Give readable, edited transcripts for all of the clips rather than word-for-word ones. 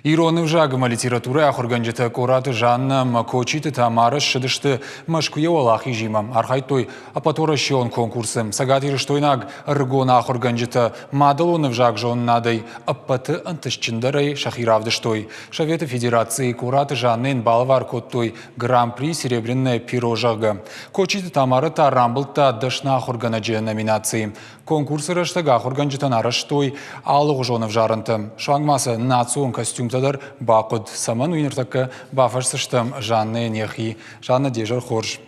Ирон ӕвзаг ӕмӕ литературӕйы ахуыргӕнджытӕ Къораты Жаннӕ ӕмӕ Кочиты Тамара ссыдысты Мӕскуыйы уӕлахизимӕ. Архайдтой ӕппӕтуӕрӕсеон конкурсы. Цӕгатирыстойнаг ӕрыгон ахуыргӕнджытӕ мадӕлон ӕвзагзонынадӕй ӕппӕты ӕнтыстджындӕрӕй сӕхи равдыстой. Советы Федерацийы Къораты Жаннӕйӕн балӕвар кодтой Гран-при «Серебряное перо», зӕгъгӕ. Кочиты Тамара та рамбылдта дӕсны ахуыргӕнӕджы номинацийы. Конкурсы рӕстӕг ахуыргӕнджытӕн арӕзтой алыгъуызон ӕвзарӕнтӕ. Суанг ма сӕ национ костюмтӕ дӕр бахъуыд. Цӕмӕн, уый ныртӕккӕ бафӕрсдзыстӕм Жаннӕйӕн йӕхи. Жаннӕ, де зӕр хорз.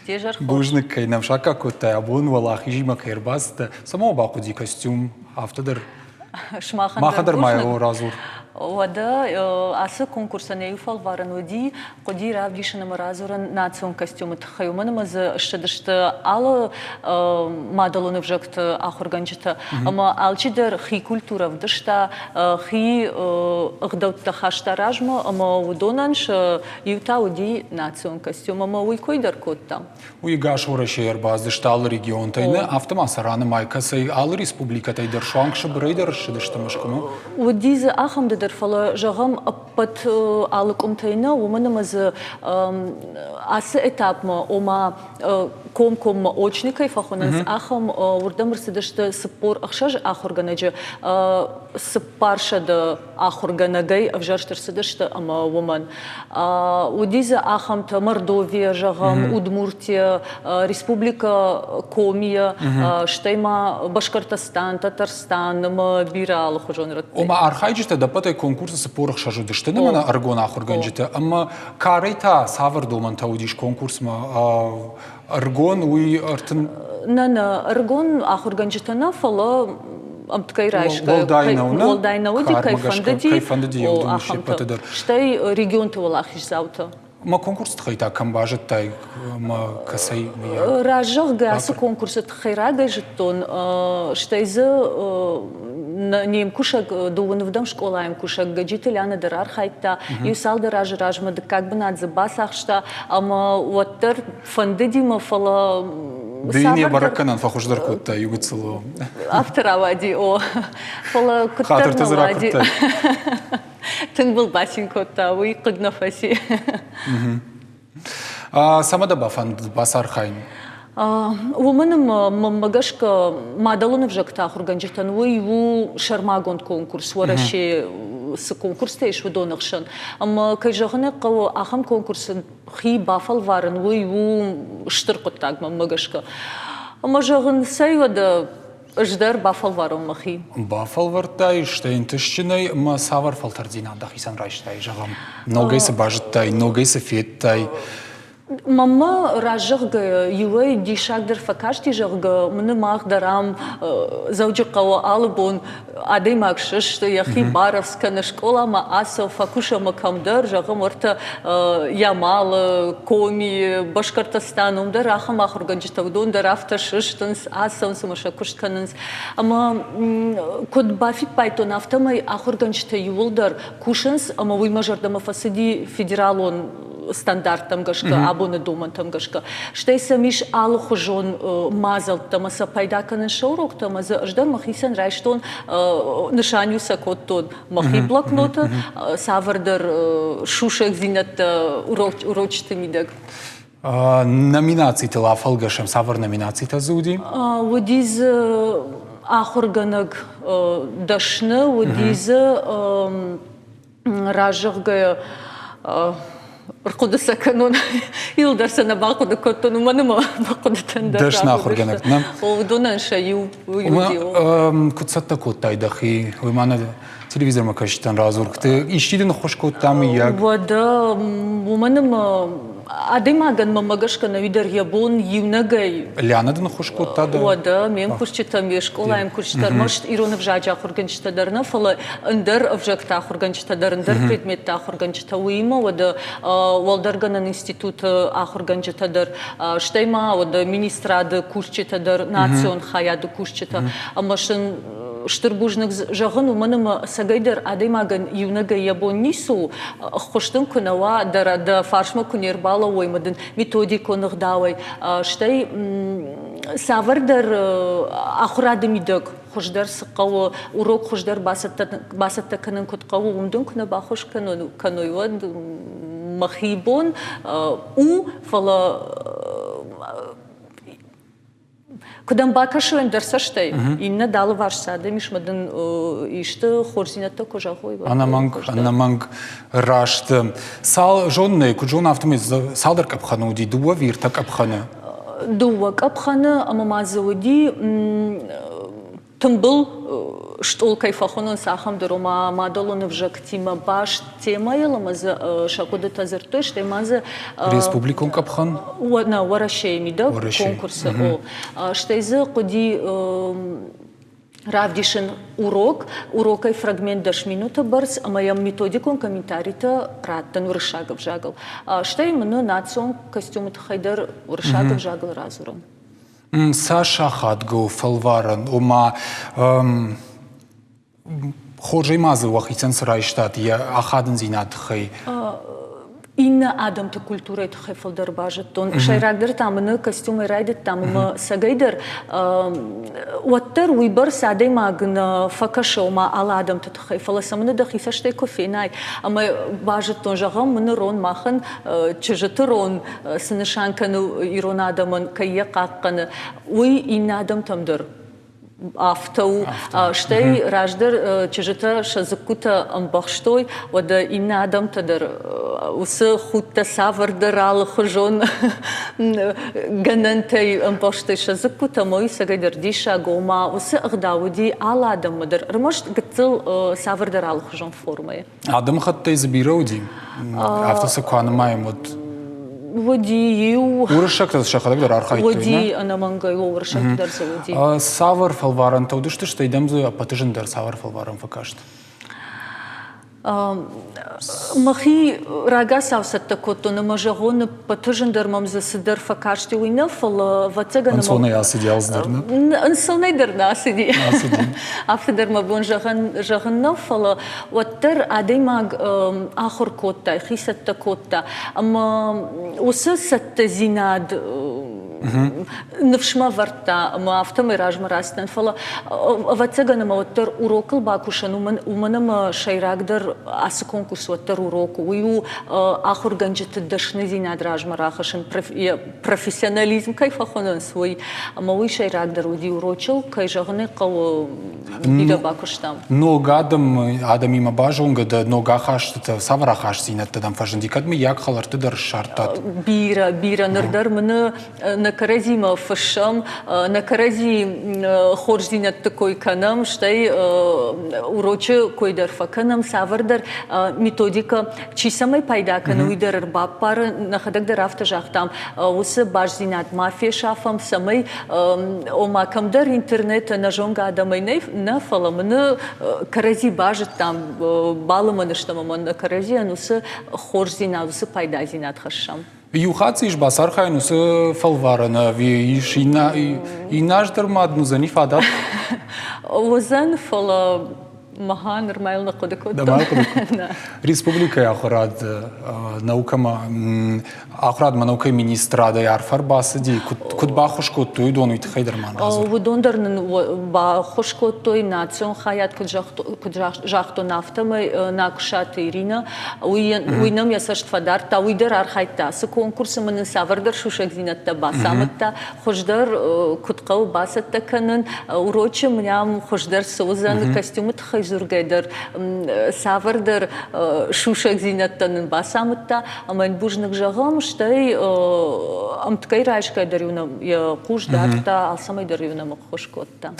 Де зӕр хорз. Бузныг, кӕй нӕм саккаг кодтай, абон уӕлахизимӕ кӕй ӕрбацыдтӕ. Цӕмӕ бахъуыди костюм? Афтӕ дӕр Сымахӕн Махӕн дӕр ма йӕ радзур. Уӕдӕ ацы конкурсӕн йӕ иу фӕлварӕн уыди, хъуыди равдисын ӕмӕ радзурын национ костюмы тыххӕй, уымӕн ӕмӕ дзы ссыдысты алы мадӕлон ӕвзӕгты ахуыргӕнджытӕ ӕмӕ алчидӕр хи культурӕ ӕвдыста, хи ӕгъдӕуттӕ хаста размӕ ӕмӕ уыдонӕн сӕ иу та уыди национ костюм ӕмӕ уый кой дӕр кодта. Уый ӕгас Уӕрӕсейы ӕрбацыдысты алы регионтӕй нӕ, афтӕ ма сӕ ранымай, кӕцӕй алы республикӕтӕй дӕр суанг Сыбырӕй дӕр ссыдысты Мӕскуымӕ. Уыди дзы ахӕмты дӕр, фӕлӕ, зӕгъӕм, ӕппӕт алы къуымтӕй нӕ, уымӕн ӕмӕ дзы ацы этапмӕ, ома комкоммӕ очный кӕй фӕхуынынц, ахӕм уырдӕм ӕрцыдысты 46 ахуыргӕнӕджы, 400 ахуыргӕнӕгӕй ӕвзӕрст ӕрцыдысты ӕмӕ уымӕн. Уыди дзы ахӕмтӕ Мордовия, зӕгъӕм, Удмуртия, Республикӕ Комия, стӕй ма Башкортостан, Татарстан ӕмӕ бирӕ алыхуызон рӕттӕй. Ома архайджытӕ дӕппӕтӕй конкурсы 46 уыдысты, нымӕ ӕрыгон ахуыргӕнджытӕ ӕмӕ карӕй та цавӕр домӕнтӕ уыдис конкурсмӕ? Ӕрыгон уый ӕртын... Нӕ, нӕ, ӕрыгон ахуыргӕнджытӕ нӕ, фӕлӕ ӕмткӕй райсгӕ. Уӕлдай нӕу, нӕ? Уӕлдай нӕ уыди, кӕй фӕндыди, кӕй фӕндыди, уыдон се ппӕты дӕр. Стӕй регионты уӕлахиздзаутӕ. Мӕ конкурсы тыххӕй та кӕм базыдтай, мӕ кӕцӕй? Раззӕгъгӕ, ацы конкурсы тыххӕй рагӕй зыдтон, стӕй дзы не мкусӕг, дыууын ӕвдӕм скъолайы мкусӕг Гӕджиты Лянӕ дӕр архайдта. Иу цалдӕр азы размӕ дыккаг бынат дзы бацахста, ӕмӕ уӕддӕр фӕндыди мӕ, фӕлӕ Ды йын йӕ бӕрӕггӕнӕн фӕхуыздӕр кодтай иу гыццыл. Афтӕ рауади, о. Фӕлӕ куыддӕр нӕ уади. Тынг был бацин кодта, уый хъыг нӕ фӕци. Цӕмӕ дӕ бафӕндыд бацархайын? Уымӕн ӕмӕ мӕнмӕ гӕсгӕ мадӕлон ӕвзӕгты ахуыргӕнджытӕн уый у сӕрмагонд конкурс Уӕрӕсейы цы конкурстӕ ис, уыдоны хсӕн. Ӕмӕ, кӕй зӕгъын ӕй хъӕуы, ахӕм конкурсы хи бафӕлварын уый у стыр хъуыддаг мӕнмӕ гӕсгӕ. Ӕмӕ зӕгъын, цӕй уӕдӕ ӕз дӕр бафӕлварон мӕхи. Бафӕлвӕрдтай, стӕй ӕнтыстджынӕй ӕмӕ цавӕр фӕлтӕрддзинад дӕхицӕн райстай, зӕгъӕм, ногӕй цы базыдтай, ногӕй цы федтай? Мӕнмӕ раззӕгъгӕ иуӕй диссагдӕр фӕкасти, зӕгъгӕ, мын мах дӕр ам Дзӕуджыхъӕуы алы бон адӕймаг сысты, йӕхи барӕвдз кӕны, скъоламӕ ацӕуы, фӕкусы ӕмӕ кӕмдӕр, зӕгъӕм, уӕртӕ Ямалы, Комийы, Башкортостаны, уым дӕр ахӕм ахуыргӕнджытӕ, уыдон дӕр афтӕ сыстынц, ацӕуынц ӕмӕ сӕ куыст кӕнынц. Ӕмӕ куыд бафиппайдтон, афтӕмӕй ахуыргӕнджытӕ иууылдӕр кусынц ӕмӕ уый мӕ зӕрдӕмӕ фӕцыди федералон стандарттӕм гӕсгӕ, абоны домӕнтӕм гӕсгӕ. Стӕй сӕм ис алыхуызон мадзӕлттӕ ӕмӕ сӕ пайда кӕнын сӕ уроктӕ ӕмӕ дзы ӕз дӕр мӕхицӕн райстон, нысан-иу сӕ кодтон мӕхи блокноты цавӕрдӕр сусӕгдзинӕдтӕ урочыты мидӕг. Номинацитыл афӕлгӕсӕм, цавӕр номинацитӕ дзы уыди? Уыди дзы ахуыргӕнӕг дӕсны, уыди дзы разӕгъгӕ ӕрхъуыды сӕ кӕнон, иуыл дӕр сӕ нӕ бахъуыды кодтон, уымӕн ӕмӕ мӕ хъуыдытӕн дӕр Дӕсны ахуыргӕнӕг, нӕ? Уыдонӕн сӕ иу уыди. Куыд цӕттӕ кодтай дӕхи? Уый ма нӕ телевизормӕ кӕсджытӕн радзур. Исчи дын ӕххуыс кодта, мыййаг? Уӕдӕ уымӕн ӕмӕ адӕймагӕн мӕнмӕ гӕсгӕ нӕуидӕр йӕ бон иунӕгӕй Лиана дын ӕххуыс кодта дӕ? Уӕдӕ ме мкусджытӕ, ме скъолайы мкусджытӕ ӕрмӕст ирон ӕвзаджы ахуыргӕнджытӕ дӕр нӕ, фӕлӕ ӕндӕр ӕвзӕгты ахуыргӕнджытӕ дӕр, ӕндӕр предметты ахуыргӕнджытӕ, уыимӕ уӕдӕ уӕлдӕргӕнӕн институты ахуыргӕнджытӕ дӕр, стӕй ма уӕдӕ министрады кусджытӕ дӕр, национ хайады кусджытӕ. Ӕмӕ сын стыр бузныг зӕгъын, уымӕн ӕмӕ ӕцӕгӕйдӕр адӕймагӕн иунӕгӕй йӕ бон ницы у, ӕххуыс дын куы нӕ уа, дӕ фарсмӕ куы не рбалӕууой ӕмӕ дын методикон ӕгъдауӕй, стӕй цавӕрдӕр ахуырады мидӕг. хуыздӕр цы хъӕуы, урок хуыздӕр бацӕттӕ кӕнын куыд хъӕуы, уым дын куы нӕ баххуыс кӕной, уӕд мӕхи бон у, фӕлӕ куыд ӕм бакӕсой ӕндӕр цӕстӕй, иннӕ алыварс цы адӕм ис, мӕ дын исты хорздзинӕдтӕ куы зӕгъой. Ӕнӕмӕнг, ӕнӕмӕнг раст. Цал зонынӕй, куыд зон, афтӕмӕй цалдӕр къӕпхӕны уыди, дыууӕ ӕви ӕртӕ къӕпхӕны? Дыууӕ къӕпхӕны ӕмӕ ма дзы уыди тымбыл стъол кӕй фӕхонынц, ахӕм дӕр, ома мадӕлон ӕвзӕгтимӕ баст темӕйыл ӕмӕ дзы сӕ хъуыдытӕ дзырдтой, стӕй ма дзы Республикон къӕпхӕн? Нӕ, Уӕрӕсейы мидӕг конкурсы. Стӕй дзы хъуыди равдисын урок, урокӕй фрагмент 10 минуты бӕрц ӕмӕ йӕм методикон комментаритӕ раттын уырыссаг ӕвзагыл. Стӕй мын национ костюмы тыххӕй дӕр уырыссаг ӕвзагыл радзурын. Цас ахадгӕ у фӕлварӕн? Ома, хорзӕй ма дзы уӕхицӕн цы райстат йӕ ахадындзинады тыххӕй? Иннӕ адӕмты культурӕйы тыххӕй фылдӕр базыдтон. Сӕйрагдӕр та мын костюмӕй райдыдтам ӕмӕ цӕгӕйдӕр уӕддӕр уыйбӕрц адӕймаг нӕ фӕкӕсы, ома алы адӕмты тыххӕй, фӕлӕ сӕ мын дӕхи цӕстӕй куы фенай ӕмӕ базыдтон, зӕгъӕм, мын рон махӕн чызджыты рон цы нысан кӕны ирон адӕмӕн, кӕй йӕ хъахъхъӕны, уый иннӕ адӕмтӕм дӕр афтӕ у. Стӕй раздӕр чызджытӕ сӕ дзыккутӕ ӕмбӕхстой, уӕдӕ иннӕ адӕмтӕ дӕр уыцы худтӕ цавӕрдӕр алыхуызон гӕнӕнтӕй ӕмбӕхстой сӕ дзыккутӕ, ӕмӕ уый ӕцӕгӕйдӕр диссаг, ома уыцы ӕгъдау уыди алы адӕммӕ дӕр, ӕрмӕст гыццыл цавӕрдӕр алыхуызон формӕйы. Адӕмыхаттӕй дзы бирӕ уыди? Афтӕ сӕ куы анымайӕм, уӕд Уыди иу. Уырыссӕгтӕ сӕхӕдӕг дӕр архайдтой, Уыди, ӕнӕмӕнгӕй, уырыссӕгтӕ дӕр дзы уыди. Цавӕр фӕлварӕнтӕ уыдысты, стӕй дӕм дзы ӕппӕты зындӕр цавӕр фӕлварӕн фӕкаст? Мӕхи рагацау цӕттӕ кодтон ӕмӕ зӕгъон, ӕппӕты зындӕр мӕм дзы цыдӕр фӕкасти, уый нӕ, фӕлӕ ӕвӕццӕгӕн Ӕнцонӕй ацыди алцыдӕр, нӕ? Ӕнцонӕй дӕр нӕ ацыди. Афтӕ дӕр мӕ бон зӕгъын нӕу, фӕлӕ уӕддӕр адӕймаг ахуыр кодта, хи цӕттӕ кодта. Ӕмӕ уыцы цӕттӕдзинад ныфсмӕ вӕрдта ӕмӕ афтӕмӕй размӕ рацыдтӕн. Фӕлӕ, ӕвӕццӕгӕн, ӕмӕ уӕддӕр урокыл бакусын, уымӕн ӕмӕ сӕйрагдӕр ацы конкурс уӕддӕр урок у. Уый у ахуыргӕнджыты дӕсныдзинад размӕ рахӕссын, профессионализм кӕй фӕхонынц, уый. Ӕмӕ уый сӕйрагдӕр уыди урочыл, кӕй зӕгъын ӕй хъӕуы, бирӕ бакуыстам. Ног адӕм, адӕмимӕ базонгӕ дӕ, ног ахастытӕ, цавӕр ахастдзинӕдтӕ дӕм фӕзынди? Кӕд мыййаг хӕлӕртты дӕр ссардтат? Бирӕ, бирӕ. Ныр дӕр мын нӕ кӕрӕдзимӕ фыссӕм, нӕ кӕрӕдзи хорздзинӕдты кой кӕнӕм, стӕй урочы кой дӕр фӕкӕнӕм, цавӕрдӕр методикӕ чи цӕмӕй пайда кӕны, уый дӕр ӕрбаппары. Нӕхӕдӕг дӕр афтӕ загътам, уыцы бастдзинад ма фесафӕм, цӕмӕй ома кӕмдӕр интернеты ӕнӕзонгӕ адӕмӕй нӕ, фӕлӕ мын кӕрӕдзи базыдтам, балымӕн стӕм ӕмӕ нӕ кӕрӕдзийӕн уыцы хорздзинад, уыцы пайдадзинад хӕссӕм. Иу хатт ис бацархайын уыцы фӕлварӕны ӕви ис иннӕ аз дӕр ма дын уыдзӕни фадат? Уыдзӕн, фӕлӕ Мӕхӕ нырма йыл ныхъхъуыды кодтон. Республикӕйы ахуырад наукӕмӕ ахуырадмӕ наукӕйы министрадӕй арф ӕрбацыди. Куыд баххуыс кодтой уыдон, уый тыххӕй дӕр ма радзур. Уыдон дӕр нын баххуыс кодтой национ хайад, куыд загътон, афтӕмӕй Накуысаты Иринӕ, уый нӕм йӕ цӕст фӕдардта, уый дӕр архайдта ацы конкурсы, мын ын цавӕрдӕр сусӕгдзинӕдтӕ бацамыдта, хуыздӕр куыд хъӕуы бацӕттӕ кӕнын, урочы мӕм хуыздӕр цы уыдзӕн, костюмы тыххӕй дзургӕ дӕр цавӕрдӕр сусӕгдзинӕдтӕ нын бацамыдта ӕмӕ йын бузныг зӕгъӕм, стӕй ӕмткӕй райсгӕ дӕр-иу нӕм йӕ хъус дардта, алцӕмӕй дӕр-иу нӕм ӕххуыс кодта.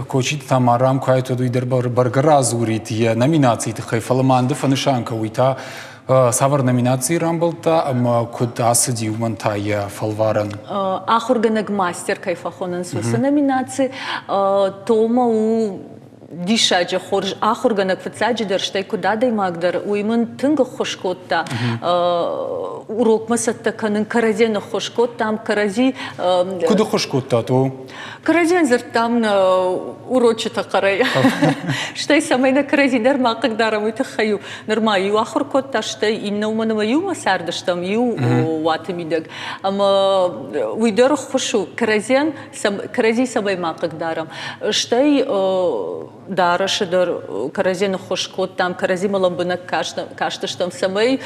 Кочиты Тамара ам куы уӕд уый дӕр бӕргӕ радзурид йӕ номинацийы тыххӕй, фӕлӕ ма ӕнды фӕнысан кӕ, уый та цавӕр номинацийы рамбылдта ӕмӕ куыд ацыди уымӕн та йӕ фӕлварӕн? Ахуыргӕнӕг-мастер кӕй фӕхонынц, уыцы номинаци. Тома у Диссаджы хорз ахуыргӕнӕг фыццаджыдӕр, стӕй куыд адӕймаг дӕр, уый мын тынг ӕххуыс кодта. Урокмӕ цӕттӕ кӕнын кӕрӕдзийӕн ӕххуыс кодтам, кӕрӕдзи... Куыд ӕххуыс кодтат, о? Кӕрӕдзийӕн дзырдтам нӕ урочыты хъӕрӕй. Стӕй цӕмӕй нӕ кӕрӕдзи дӕр ма хъыгдарӕм, уый тыххӕй-иу нырма иу ахуыр кодта, стӕй иннӕ уымӕн ӕмӕ иумӕ цардыстӕм иу уаты мидӕг. Ӕмӕ уый дӕр ӕххуыс у кӕрӕдзийӕн, кӕрӕдзи цӕмӕй ма хъыгдарӕм. Стӕй дарӕсы дӕр кӕрӕдзийӕн ӕххуыс кодтам, кӕрӕдзимӕ лӕмбынӕг кастыстӕм, цӕмӕй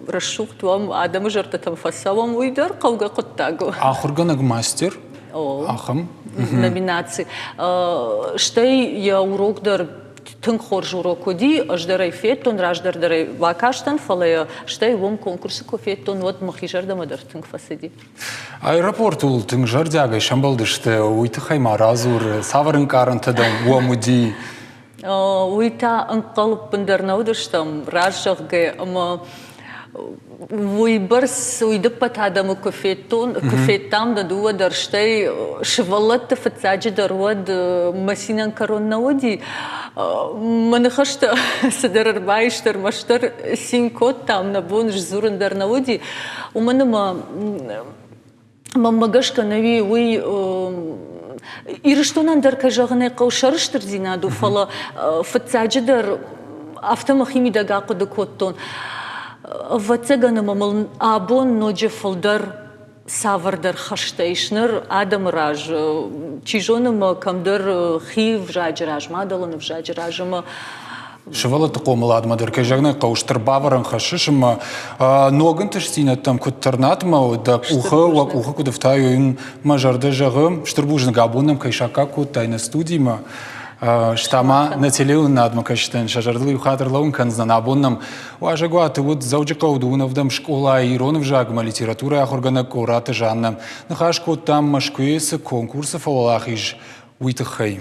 рӕсугъд уӕм, адӕмы зӕрдӕтӕм фӕцӕуӕм, уый дӕр хъӕугӕ хъуыддаг у. Ахуыргӕнӕг-мастер? Ахӕм? Номинаци. Стӕй йӕ урок дӕр тынг хорз урок уыди, ӕз дӕр ӕй федтон, раздӕр дӕр ӕй бакастӕн, фӕлӕ йӕ стӕй уым конкурсы куы федтон, уӕд мӕхи зӕрдӕмӕ дӕр тынг фӕцыди. Аэропортыл тынг зӕрдиагӕй сӕмбӕлдысты, уый тыххӕй ма радзур, цавӕр ӕнкъарӕнтӕ дӕм уӕм уыди? Уый та ӕнхъӕл ӕппындӕр нӕ уыдыстӕм, раст зӕгъгӕ, ӕмӕ уыйбӕрц уыйдыппӕт адӕмы куы федтон, куы федтам нӕ дыууӕ дӕр, стӕй сывӕллӕтты фыццаджыдӕр уӕд мӕ цинӕн кӕрон нӕ уыди. Мӕ ныхӕстӕ цыдӕр ӕрбаисты, ӕрмӕстдӕр цин кодтам, нӕ бон сдзурын дӕр нӕ уыди. Уымӕн ӕмӕ мӕнмӕ гӕсгӕ нӕуи уый Ирыстонӕн дӕр, кӕй зӕгъын ӕй хъӕуы, сӕрыстырдзинад у, фӕлӕ фыццаджыдӕр афтӕ мӕхимидӕг ахъуыды кодтон. Ӕвӕццӕгӕн ӕмӕ мыл абон ноджы фылдӕр цавӕрдӕр хӕстӕ ис ныр адӕмы раз. Чи зоны мӕ кӕмдӕр хи взаджы раз, мадӕлон ӕвзаджы раз ӕмӕ Сывӕллӕтты хъомыладмӕ дӕр, кӕй зӕгъын ӕй хъӕуы, стыр бавӕрӕн хӕссыс ӕмӕ ног ӕнтыстдзинӕдтӕм куыд тырнат ӕмӕ дӕ къухы, уӕ къухы куыд ӕфтай, уый мӕ зӕрдӕ зӕгъы. Стыр бузныг, абон нӕм кӕй саккаг кодтай нӕ студимӕ. Стӕ ма нӕ телеуынынадмӕ кӕсджытӕн сӕ зӕрдыл иу хатт ӕрлӕууын кӕндзынӕн. Абон нӕм уазӕгуаты уыд Дзӕуджыхъӕуы дыууын ӕвдӕм скъолайы ирон ӕвзаг ӕмӕ литературӕйы ахуыргӕнӕг Къораты Жаннӕ. Ныхас кодтам Мӕскуыйы цы конкурсы фӕуӕлахиз, уый тыххӕй.